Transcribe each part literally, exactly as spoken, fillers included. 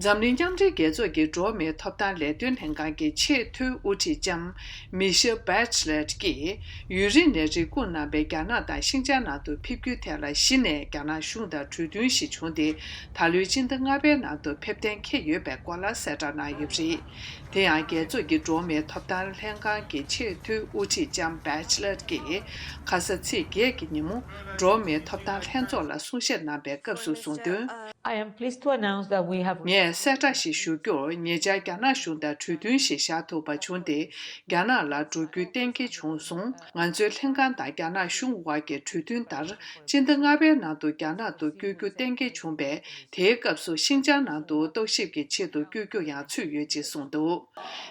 འཛམ་གླིང་མཉམ་འབྲེལ་རྒྱལ་ཚོགས་ཀྱི་འགྲོ་བ་མིའི་ཐོབ་ཐང་ལས་དོན་ལྷན་ཁང་གི་ཆེས་མཐོའི་དབུ་ཁྲིད་ལྕམ་མི་ཤེལ་བྷེ་ཆི་ལེ་ཀྱིས། ཡུན་རིང་ནས་རེ་སྒུག་གནང་བའི་རྒྱ་ནག་དང་ཤིན་ཅང་ནང་དུ་ཕེབས་རྒྱུའི་ཐད་ལ་གཞི་ནས་རྒྱ་ནག་གཞུང་དང་གྲོས་མཐུན་ཞིག་བྱུང་སྟེ། ད་ལོའི་སྤྱི་ཟླ་ལྔ་པའི་ནང་དུ་ཕེབས་གཏན་འཁེལ་ཡོད་པའི་སྐོར་ལ་གསལ་བསྒྲགས་གནང་ཡོད་པ་རེད། དེ་ཡང་རྒྱལ་ཚོགས་ཀྱི་འགྲོ་བ་མིའི་ཐོབ་ཐང་ལྷན་ཁང་གི་ཆེས་མཐོའི་དབུ་ཁྲིད་ལྕམ་བྷེ་ཆི་ལེ་ཀྱིས་ཁ་ས་ཚེས་བརྒྱད་ཀྱི་ཉིན་མོ། འགྲོ་བ་མིའི་ཐོབ་ཐང་ལྷན་ཚོགས་ལ་གསུང་བཤད་གནང་བའི་སྐབས་སུ་གསུངས་དོན། I am pleased to announce that we have ངས་གསལ་བསྒྲགས་ཤིག་ཞུ་རྒྱུར། ཉེ་ཆར་རྒྱ་ནག་གཞུང་དང་གྲོས་མཐུན་ཞིག་བཞག་ཐུབ་པ་བྱུང་སྟེ། རྒྱ་ནག་ལ་འགྲོ་རྒྱུའི་གཏན་འཁེལ་བྱུང་སོང་། ང་ཚོའི་ལྷན་ཁང་དང་རྒྱ་ནག་གཞུང་དབར་གྱི་གྲོས་མཐུན་ལྟར། སྤྱི་ཟླ་ལྔ་པའི་ནང་དུ་རྒྱ་ནག་ཏུ་བསྐྱོད་རྒྱུ་གཏན་འཁེལ་བྱུང་བས། དེའི་སྐབས་སུ་ཤིན་ཅང་ནང་དུ་རྟོག་ཞིབ་ཀྱི་ཆེད་དུ་བསྐྱོད་རྒྱུ་ཡང་ཚུད་ཡོད་ཅེས་གསུངས་འདུག་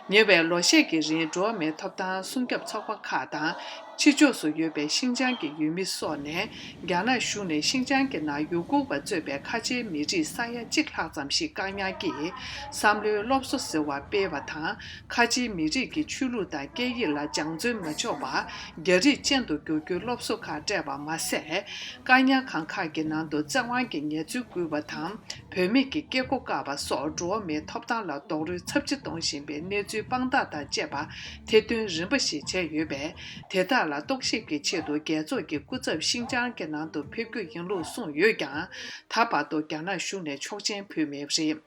ཉེ་བའི་ལོ་ཤས་ཀྱི་རིང་། འགྲོ་བ་མིའི་ཐོབ་ཐང་སྲུང་སྐྱོབ་ཚོགས་པ་ཁག་དང་། ཕྱི་ཕྱོགས་སུ་ཡོད་པའི་ཤིན་ཅང་གི་ཡུལ་མི་སོགས་ནས། རྒྱ་ནག་གཞུང་ནས་ཤིན་ཅང་གི་ནང་ཡུ་གུར་བ་གཙོས་པའི་ཁ་ཆེའི་མི་རིགས་ས་ཡ་གཅིག་ལྷག་ཙམ་ཞིག་བཀག་ཉར་གྱིས། བསམ་བློའི་སློབ་གསོ་ཟེར་བ་སྤེལ་བ་དང་། ཁ་ཆེའི་མི་རིགས་ཀྱི་ཆོས་ལུགས་དང་སྐད་ཡིག་ལ་སྦྱང་བརྩོན་མ་ཆོག་པར། རྒྱ་རིགས་ཅན་དུ་བསྒྱུར་རྒྱུའི་སློབ་གསོ་ཁག་སྤྲད་པ་མ་ཟད། བཀག་ཉར་ཁང་ཁག་གི་ནང་དུ་བཙན་དབང་གིས་ངལ་རྩོལ་བསྐུལ་བ་དང་། བུད་མེད་ཀྱི་སྐྱེ་སྒོ་བཀག་པ་སོགས། འགྲོ་བ་མིའི་ཐོབ་ཐང་ལ་རྡོག་རོལ་ཚབས་ཆེ་གཏོང་བཞིན་པའི་གནས་ཚུལ་དཔང་རྟགས་དང་བཅས་པ། ཐེར་འདོན་རིམ་པ་ཞིག་བྱས་ཡོད་པས། དེ་དག་ལ་རྟོག་ཞིབ་ཀྱི་ཆེད་དུ། རྒྱལ་ཚོགས་ཀྱི་སྐུ་ཚབ་ཤིན་ཅང་གི་ནང་དུ་ཕེབས་རྒྱུ་ཡིན་ལུགས་གསུངས་ཡོད་ཀྱང་། ད་བར་དུ་རྒྱ་ནག་གཞུང་ནས་ཆོག་མཆན་ཕུལ་མེད་པ་རེད།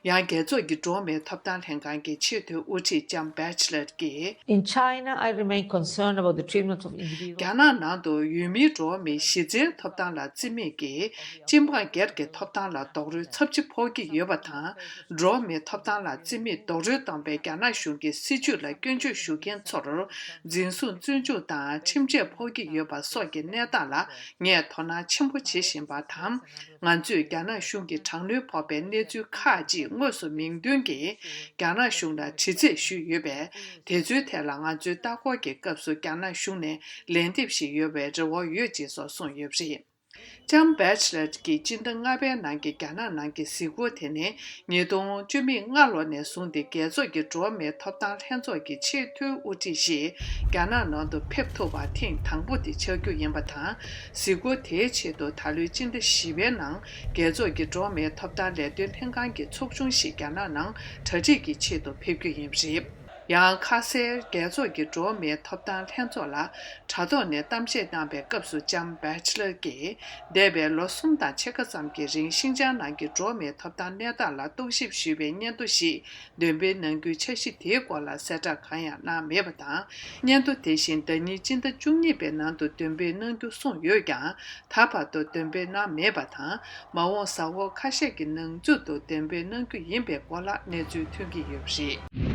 ཡང་། རྒྱལ་ཚོགས་ཀྱི་འགྲོ་བ་མིའི་ཐོབ་ཐང་ལྷན་ཁང་གི་ཆེས་མཐོའི་དབུ་ཁྲིད་ལྕམ་བྷེ་ཆི་ལེ་ཀྱིས། In China, I remain concerned about the treatment of individuals. རྒྱ་ནག་ནང་དུ་ཡུལ་མིའི་འགྲོ་བ་མིའི་གཞི་རྩའི་ཐོབ་ཐང་ལ་བརྩི་མེད་ཀྱིས། སྤྱི་འབངས་སྒེར་གྱི་ཐོབ་ཐང་ལ་རྡོག་རོལ་ཚབས་ཆེ་ཕོག་གི་ཡོད་པ་དང་། འགྲོ་བ་མིའི་ཐོབ་ཐང་ལ་བརྩི་མེད་རྡོག་རོལ་བཏང་བའི་རྒྱ་ནག་གཞུང་གི་སྲིད་བྱུས་ལ་སྐྱོན་བརྗོད་ཞུ་མཁན་ཚོར། འཛིན་བཟུང་བཙོན་འཇུག་དང་ཁྲིམས་ཆད་ཕོག་གི་ཡོད་པ་སོགས་ཀྱི་གནས་སྟངས་ལ། ངས་དོ་སྣང་ཆེན་པོ་བྱེད་བཞིན་པ་དང་། ང་ཚོས་རྒྱ་ནག་གཞུང་གིས་དྲག་གནོན་ཕོག་པའི་གནས་ཚུལ་ཁག་ཅིག་དངོས་སུ་མིང་འདོན་གྱིས་རྒྱ་ནག་གཞུང་ལ་དྲི་རྩད་ཞུས་ཡོད་པས། དེ་ཚོའི་ཐད་ལ་ང་ཚོའི་ལྟ་སྐོར་གྱི་སྐབས་སུ་རྒྱ་ནག་གཞུང་ནས་ལན་འདེབས་ཤིག་ཡོང་བའི་རེ་བ་ཡོད་ཅེས་སོགས་གསུངས་ཡོད་པ་རེད། ལྕམ་བྷེ་ཆི་ལེ་གྱིས་སྤྱི་ཟླ་ལྔ་པའི་ནང་གི་རྒྱ་ནག་ནང་གི་གཟིགས་སྐོར་དེ་ནི། ཉིས་སྟོང་བཅུ་མེད་ལྔ་ལོ་ནས་བཟུང་སྟེ། རྒྱལ་ཚོགས་ཀྱི་འགྲོ་བ་མིའི་ཐོབ་ཐང་ལྷན་ཚོགས་ཀྱི་ཆེས་མཐོའི་དབུ་ཁྲིད་ཞིག་རྒྱ་ནག་ནང་དུ་ཕེབས་ཐུབ་པ་ཐེངས་དང་པོ་དེ་ཆགས་རྒྱུ་ཡིན་པ་དང་། གཟིགས་སྐོར་དེའི་ཆེད་དུ་ད་ལོའི་སྤྱི་ཟླ་བཞི་པའི་ནང་རྒྱལ་ཚོགས་ཀྱི་འགྲོ་བ་མིའི་ཐོབ་ཐང་ལས་དོན་ལྷན་ཁང་གི་ཚོགས་ཆུང་ཞིག་རྒྱ་ནག་ནང་གྲ་སྒྲིག་གི་ཆེད་དུ་ཕེབས་རྒྱུ་ཡིན་པ་རེད། ཡང་། ཁ་སའི་རྒྱལ་ཚོགས་ཀྱི་འགྲོ་བ་མིའི་ཐོབ་ཐང་ལྷན་ཚོགས་ལ་དྲ་ཐོག་ནས་གཏམ་བཤད་གནང་བའི་སྐབས་སུ། ལྕམ་བྷེ་ཆི་ལེ་གིས། འདས་པའི་ལོ་གསུམ་དང་ཕྱེད་ཀ་ཙམ་གྱི་རིང་། ཤིན་ཅང་ནང་གི་འགྲོ་བ་མིའི་ཐོབ་ཐང་གནས་སྟངས་ལ་རྟོག་ཞིབ་ཞུས་པའི་སྙན་ཐོ་ཞིག་འདོན་སྤེལ་གནང་རྒྱུའི་འཆར་གཞི་དེའི་སྐོར་ལ་གསལ་བསྒྲགས་གང་ཡང་གནང་མེད་པ་དང་། སྙན་ཐོ་དེ་བཞིན་ཟླ་ཉིན་སྤྱི་ཟླ་བཅུ་གཉིས་པའི་ནང་དུ་འདོན་སྤེལ་གནང་རྒྱུ་གསུངས་ཡོད་ཀྱང་། ད་བར་དུ་འདོན་སྤེལ་གནང་མེད་པ་དང་། མ་འོངས་གཟའ་འཁོར་ཁ་ཤས་ཀྱི་ནང་ཚུད་དུ་འདོན་སྤེལ་གནང་རྒྱུ་ཡིན་པའི་སྐོར་ལ་གནས་ཚུལ་ཐོན་གྱི་ཡོད་པ་རེད།